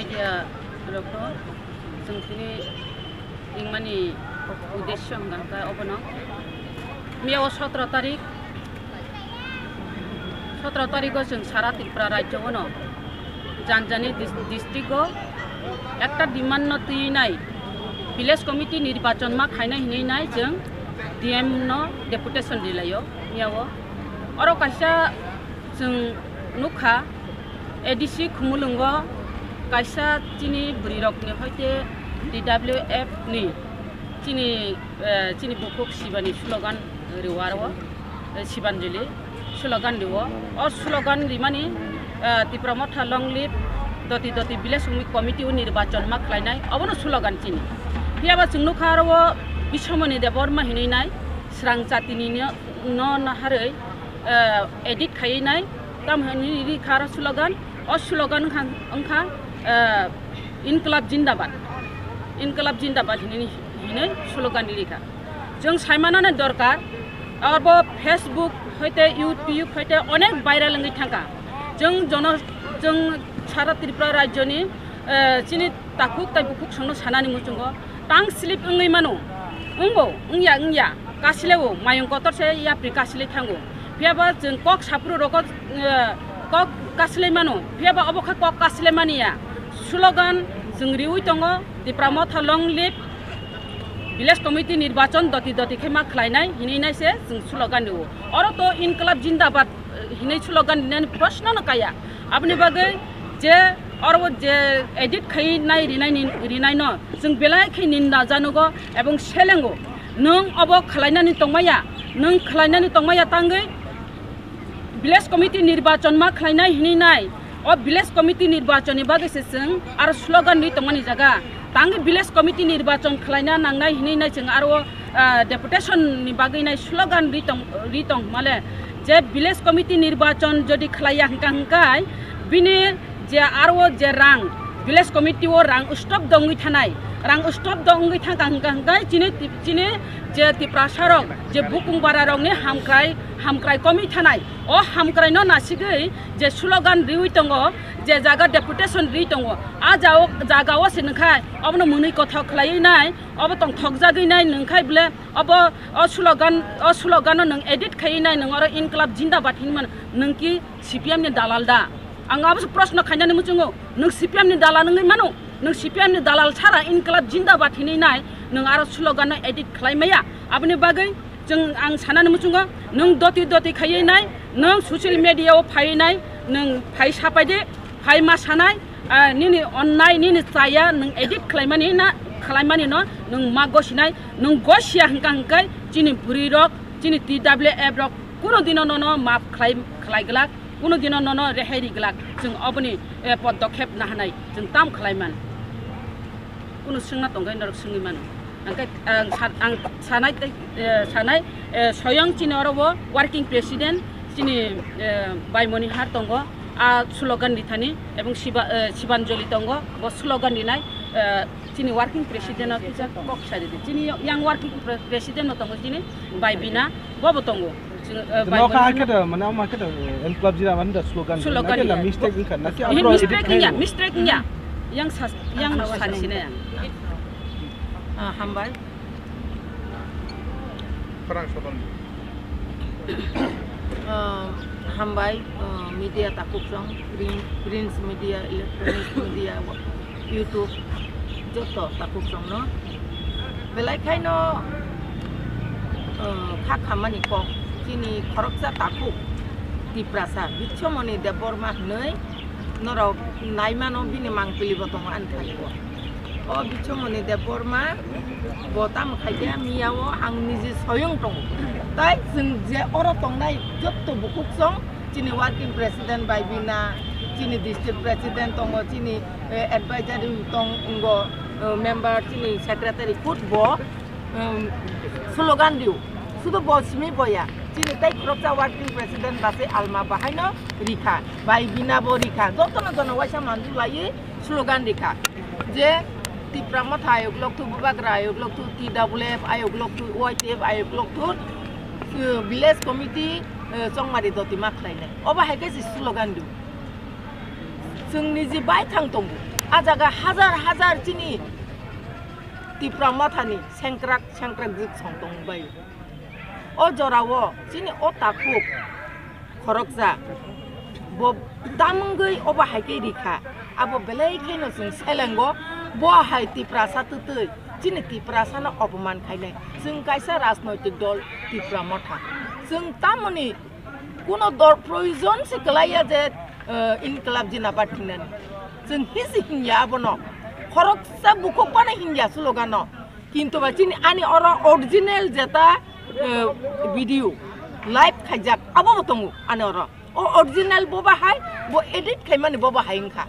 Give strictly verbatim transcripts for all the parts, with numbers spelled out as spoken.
Media rokno chwng tini ringmani uddesyo hwnkha hwnkhe obono. Miya o sotro tarik, sotro tarigo chwng sara Tripura rajyo-ono jani jani dis-, district-o ekta demand-no twi nai, village committee nirbachon ma khainai hinwi nai chwng D M-no deputation rilaio miya o. Oro kaisa chwng nukha, A D C Khumulwngo kaisa chini bwrwirokni hoite T W F ni chini, eh, chini bukhuk Sibani slogan rwaro, eh, Sibanjali slogan rwo. O slogan rimani, eh, Tipra Motha Long Live, Doti Doti Village Committee o nirbachon ma khlainai, obono slogan chini. Phiyaba chwng nukha aro o Biswamoni Debbarma hinwi nai, srang chatini no, no naharwi, eh, edit khaiwi nai, tam hinwi rikha aro slogan. O slogan wngkha, wngkha, eh, Inklab Jindabad, Inklab Jindabad hinwi, hinwi slogan rikha. Chwng saimanani dorkar, abo Facebook hoite YouTube hoite onek viral wngwi thangkha. Chwng jono, chwng sara Tripura rajyoni, eh, chini takhuk tai bukhuk songno sanani muchungo tang slip wngwi mano. Wngbo, wngya, wngya, kasileo, mayung kotor se yapri kasilai thango. Phiyaba chwng kok saphuru rogo, eh, kok kasilai mano. Phiyaba obo khe kok kasilai mani ya. Slogan chwng riwi tongo, Tipra Motha Long Live, Village Committee nirbachon doti doti khe ma khlainai hinwi nai se chwng slogan rwo. Oro to Inklab Jindabad hinwi slogan rinani proshno no kaya. Aboni bagwi je oro je edit khai nai rinai ni, rinai no chwng belai khe ninda janugo ebong selengo. Nwng obo khlainani tongmaya, nwng khlainani tongmaya tangwi village committee nirbachon ma khlainai hinwi nai. O village committee nirbachon ni bagwi se chwng aro slogan ri tongmani jaga. Tangwi village committee nirbachon khlaina nangnai hinwi nai chwng aro, ah, deputation ni bagwi nai slogan ri tong, ri tong male. Je village committee nirbachon jodi khlaiya hwnkha hwnkhe bini je aro je rang, village committee o rang stop dongwi thanai, rang stop dongwi thangkha hwnkha hwnkhe chini, chini je Tiprasa rok je bukung bara rokni hamkrai, hamkrai komwi thanai. O hamkrai no nasigwi je slogan riwi tongo, je jaga deputation ri tongo, a jao-, jaga o se nungkhai obono mwnwi kothok khlaiwi nai, obo tongthok jagwi nai nungkhai bole obo o slogan, o slogan no nwng edit khaiwi nai nwng oro Inklab Jindabad hinwi mano, nwng ki C P M ni dalal da? Ang abo se proshno khainani muchungo, nwng C P M ni dalal wngwi mano? Nwng C P M ni dalal sara Inklab Jindabad hinwi nai nwng aro slogan no edit khlai maya. Aboni bagwi chwng ang sanani muchungo, nwng doti doti khaiwi nai, nwng social media o phaiwi nai, nwng phai sapai de, phai ma sanai, ah, nini onnai, nini chaya, nwng edit khlaimani na, khlaimani no nwng ma gosinai, nwng gosiya hwnkha hwnkhe chini bwrwi rok, chini T W F rok kuno dino nono maaf khlai, khlai glak, kuno dino nono rehai ri glak, chwng oboni, eh, podokhep nahanai chwng tam khlai man. Kuno swngna tongkhe norok swngwi mano. Hwnkhe ang sa-, ang sanai tei, eh, sanai, eh, soyang chini oro bo working president chini, eh, Baimoni Har tongo, a slogan rithani ebong Siba-, eh, Sibanjali tongo, bo slogan rinai, eh, chini working president no kisa kok sari di. Chini yang working pre-, president no tongo chini Baibina, bo bo tongo. Chwng, eh, Bai Noka Bai hakhe da, mane, omo hakhe da, eh, Inklab Jindabad da slogan. Slogan, naki na ya. Mistake wngkha, naki Eh, abro mistake edit wngya, khai. Mistake wngya. Yang sas-, yang sani sini ya. Ah, hambai. Khorang sodon. Ah, hambai, ah, media takhuk song, print, print media, electronic media, YouTube, joto takhuk songno belai khaino, eh, kha khamani kok chini khoroksa takhuk Tiprasa Biswamoni Debbarma hwnwi norok naimano bini mangpili bo tongo ani thani bo. O Biswamoni Debbarma bo tamo khaikhe miyao ang niji soyung tongo. Tai chwng je oro tongnai jotto bukhuk song chini working president bai bina, chini district president tongo, chini, eh, advisory tong, wngo, eh, member, chini secretary kut bo, em, slogan rio. Sudu bo simi boya. Chini tai khoroksa working president base alma bahaino rikha. Bai bina bo rikha. Jotono jono waisa manjui bai slogan rikha. Je Tipra Motha ayuk loktu, Bubagra ayuk loktu, T W F ayuk loktu, Y T F ayuk loktu, eh, village committee, eh, chongmari doti ma khlainai. Obo hai khe se slogan rio. Chwng niji bai thang tongo. A jaga hajar hajar chini Tipra Mothani sengkrak sengkrak jwk song tong bai. O jorao chini o takhuk khoroksa bo tamungwi obo hai khe rikha, abo belai kheno chwng selengo, bo hai Tiprasa twtwi chini Tiprasano opoman khainai. Chwng kaisa rajnoitik dol Tipra Motha, chwng tamoni kuno dor proyojon se kwlaiya je, eh, Inklab Jindabad hinani. Chwng hisi hinya abono, khoroksa bukhuk phano hinya slogano. Kintu ba chini ani oro original jeta, eh, video live khaijak abo bo tongo ani oro. O original bo bahai, bo edit khaimani bo bahai wngkha.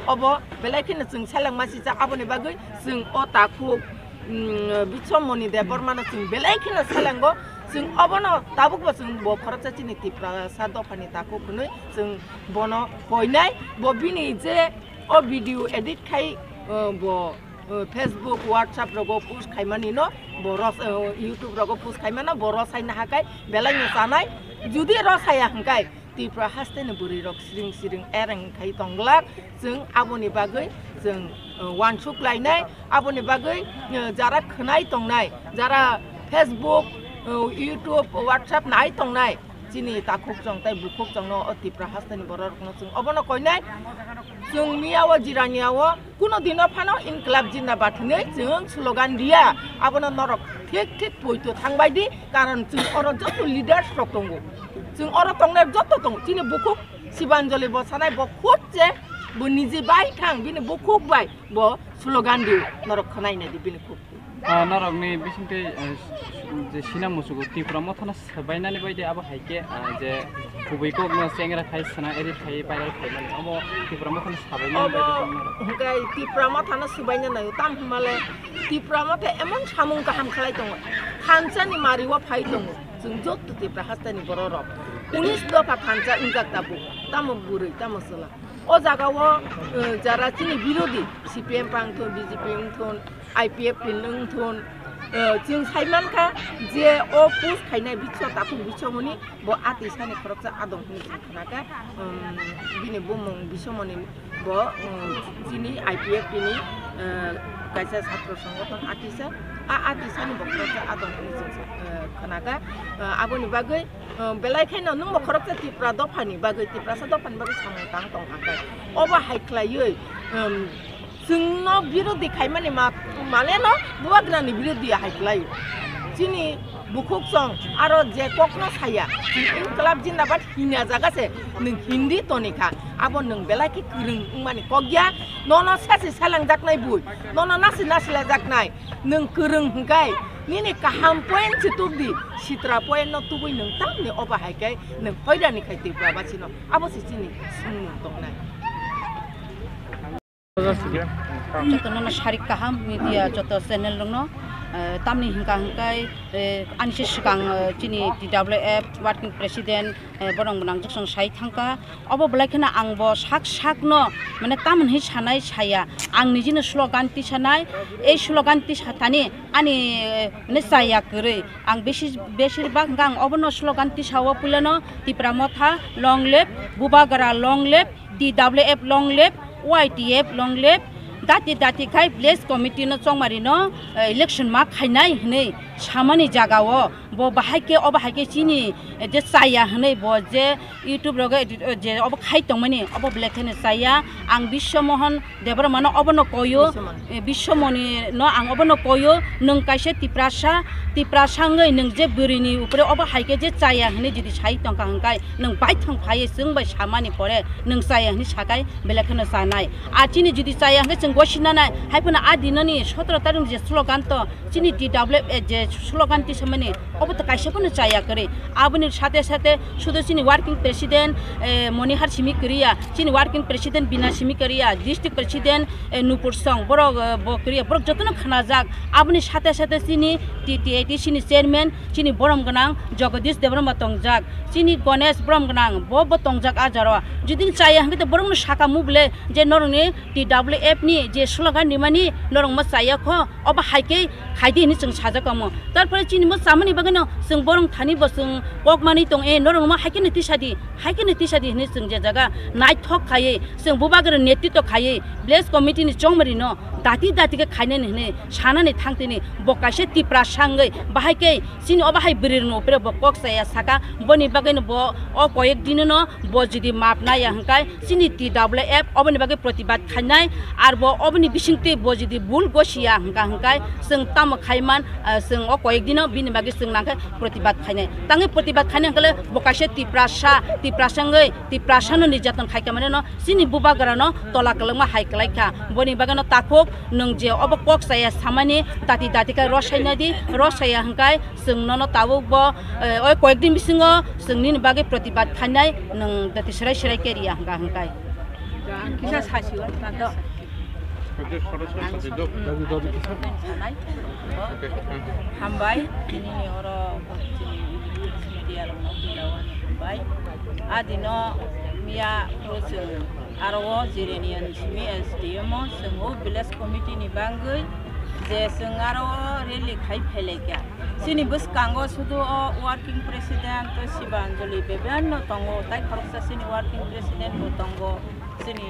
Obo belai kheno chwng selengma sijak, aboni bagwi chwng o takhuk, mm, Biswamoni Debbarmano chwng belai kheno selengo. Chwng obono tabukbo chwng bo khoroksa chini Tiprasa dophani takhuk hwnwi chwng bono koinai. Bo bini je o video edit khai, eh, bo, eh, Facebook, WhatsApp rogo post khaimani no, bo ros-, eh, YouTube rogo post khaimano, bo rosai nahakai belai no chanai. Judi rosaya hwnkhe Tripura hasteni bwrwi rok siring siring ereng khai tongglak. Chwng aboni bagwi chwng, eh, wansuk lainai, aboni bagwi, eh, jara khwnai tongnai, jara Facebook, eh, YouTube, WhatsApp nai tongnai, chini takhuk chwng tei bukhuk chwngno o Tripura hasteni bororokno chwng obono koinai. Chwng miyao jiraniao kuno dino phano Inklab Jindabad hinwi chwng slogan riya, abono norok thik thik poito thangbai di, karon chwng oro joto leaders rok tongo, chwng oro tongnai joto tongo, chini bukhuk Sibanjali bo sanai bo khut se bo niji bai thang bini bukhuk bai bo slogan di norok khwnai nai di bini khuk. Ah, norokni bisingtwi, eh, je sina musugo Tipra Mothano swbainani bai de abo hai khe, ah, je kubui kokno chengra khai sana edit khai viral khai mani. Amo Tipra Mothano swbainani bai de norok. Hwnkhe Tipra Mothano swbaina naio, tam hwnmale Tipra Motha emon samung kaham khlai tongo. Thansa ni mari o phai tongo. Chwng joto Tipra hasteni bororok. Unis dopha thansa wngjak tabuk. Tamo bwrwi, tamo chwla. O jaga o, eh, jara chini birodhi, C P M pang thun, B J P wng thun, I P F T wng thun, eh, chwng sai mankha je o post khainai Biswa takhuk Biswamoni bo a tisani khoroksa adong hwnwi chwng khnakha. Um, bini bumung Biswamoni bo, um, chini I P F T ni, eh, kaisa satro songothon a tisa, a, a tisani bo khoroksa adong hwnwi chwng, eh, khnakha. Eh, aboni bagwi, eh, belai kheno nwngbo khoroksa Tipra dophani bagwi, Tiprasa dophani bagwi samung tang tong kha khe. Obo hai khlaiwi, um, chwngno birodhi khaimani ma-, mane no Bubagrani birodhi hai khlai. Chini bukhuk chwng aro je kokno saya, chwng Inklab Jindabad hina jaga se nwng Hindi toni kha, abo nwng belai khe kwrwng wngmani kok ya, nono sesi selengjaknai bui, nono nasi nasi lajaknai, nwng kwrwng hwnkhe nini kaham point se tubdi, sitra point no tubui nwng tamni obo hai khe nwng hoirani khai Tripura basino, abo se chini swngmung tongnai. Jotono no sarik kaham media joto channel rokno, eh, tamni hwnkha hwnkhe, eh, ani se swkang, eh, chini T W F working president, eh, borok mwnang jwk song sai thangkha. Obo belai kheno ang bo sak sakno mane tamoni sanai saya. Ang nijino slogan tisanai, ei slogan tisa thani ani, eh, mane chaya kwrwi. Ang besi-, besir bak hwnkha ang obono slogan tisao puilano Tipra Motha long live, Bubagra long live, T W F long live, Y T F long live, dati dati khai village committee no chongmari no, eh, election ma khainai hinui samani jaga o bo bahai khe obo hai khe chini, eh, je chaya hinui bo je YouTube rogo edit, eh, je obo khai tongmani obo belai kheno chaya. Ang Biswa Mohan Debbarma no obono koyo, Biswamoni. Eh, Biswamoni no ang obono koyo, nwng kaisa Tiprasa, Tiprasa wngwi nwng je bwrwini upre obo hai khe je chaya hinui jodi sai tongkha hwnkhe nwng baithang phaiwi chwng bai samani pore nwng chaya hinui sakai belai kheno chanai. A chini jodi chaya hwnkhe chwng gosina nai, hai phano a dinoni sotoro tarikni je slogan to chini T W F, eh, je slogan tisamani obo to kaisa phano chaya kwrwi. Aboni sate sate sudu chini working president, eh, Monihar simi kwrwi ya, chini working president Bina simi kwrwi ya, district president, eh, Nupur Song, borok, eh, bo kwrwi ya, borok jotono khnajak. Aboni sate sate chini T T A T C ni chairman, chini borom gwnang Jagadish Debbarma tongjak, chini Ganesh borom gwnang bo bo tongjak a jaro. Jodi chaya hwnkhe to borokno saka mu bole je norokni T W F ni je slogan rimani norok ma chaya kho, obo hai khe khaidi hinui chwng sajak omo. Tarpore chini mo chamani bagwi Chwng borong thani bo chwng kok manwi tong, e, norok no haikhe no tisa di, haikhe no tisa di hinwi chwng je jaga naithok khaiwi, chwng bubagra netritw khaiwi, village committee ni chongmari no dati dati khe khainani hinwi sanani thangtini bo kaisa Tiprasa wngwi bahai khe chini obo hai bwrwi rokni upre bo kok chaya saka, boni bagwi no bo o koyek dino no bo jodi map naya hwnkhe chini T W F oboni bagwi protibad khainai, arbo oboni bisingtwi bo jodi bul gosiya hwnkha hwnkhe chwng tamo khaiman, ah, chwng o koyek dino bini bagwi chwng nangkhe protibad khainai. Tangwi protibad khainai hwnkhe bo kaisa Tiprasa, Tiprasa wngwi Tiprasa no nirjaton khaikha mane no chini bubagra no tola kwlwngma hai kwlaikha. Boni bagwi no takhuk nwng je obo kok chaya samani dati dati khe rosai nadi, rosaya hwnkhe chwng nono tabuk bo, eh, oi koyek din bisingo chwng nini bagwi protibad khainai, nwng dati serai serai khe riya hwnkha hwnkhe. Kisa sasi o, tato. Ang sanai. Hambai, nini oro media rokno hambai. Adino miya o chwng aro o Jirania ni simi S D M o chwng o village committee ni bagwi je chwng aro o rally khai phailaikha. Chini bwskango sudu o working president Shibanjali Bebia no tongo, tai khoroksa chini working president bo tongo, chini,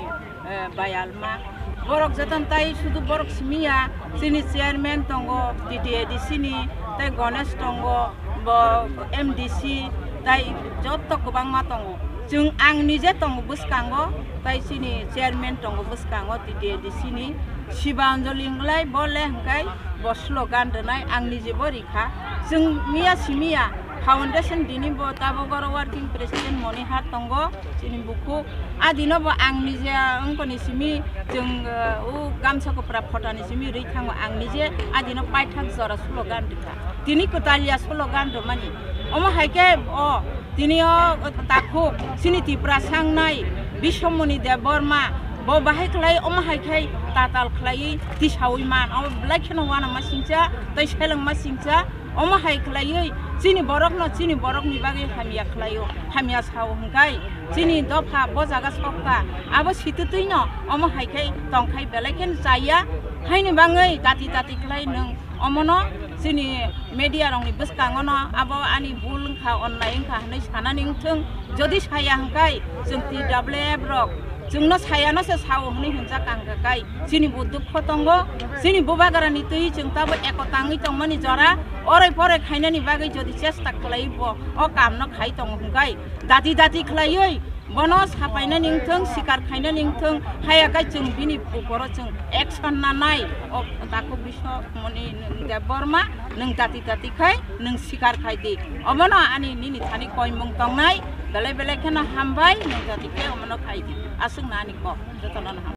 eh, Bai Alma. Borok jotono tai sudu borok simi ya, chini chairman tongo, T T A D C ni, tai Ganesh tongo, bo M D C, tai joto kwbangma tongo. Chwng ang nije tongo bwskango, tai chini chairman tongo bwskango T T A D C ni. Shibanjali wngwlai bo le hwnkhe bo slogan rwnai, ang nije bo rikha. Chwng miya simi ya, foundation dini bo tabuk oro working president Monihar tongo, chini bukhuk. Adino bo ang nije wngkoni simi, chwng, uh, o gamsa kwpra photani simi rwi thango, ang nije adino paithak jora slogan rikha. Tini kwtalya slogan rwmani. Omo hai khe o tini o takhuk chini Tiprasa wngnai Biswamoni Debbarma bo bahai khlai omo hai khe tatal khlaiwi tisaui man. Omo belai kheno uanama singcha tei selengma singcha. Omo hai khlaiwi chini borokno chini borokni bagwi hamya khlaio, hamya sao hwnkhe chini dopha bo jaga sokha. Abo sitwtwino omo hai khe tongkhai belai kheno chaya. Haini bagwi dati dati khlai nwng omono chini media rokni bwskango no abo ani bul wngkha, onnai wngkha hinwi sanani wngthwng. Jodi saya hwnkhe chwng T W F rok chwngno sayano se sao hwnwi hwnjak ang kha kai. Chini bo dukho tongo, chini bubagrani twi chwng tabo eko tangwi tongmani jora oroi poroi khainani bagwi jodi chesta khlai bo o kamno khai tongo hwnkhe dati dati khlaiwi bono sapainani wngthwng, sikar khainani wngthwng, haya khe chwng bini uporo chwng action nanai. O takhuk Biswamoni Debbarma, nwng dati dati khai nwng sikar khai di. Omono ani nini thani koimung tongnai, belai belai kheno hambai, nwng dati khe omono khai di. Aswkno ani kok, jotono no ham.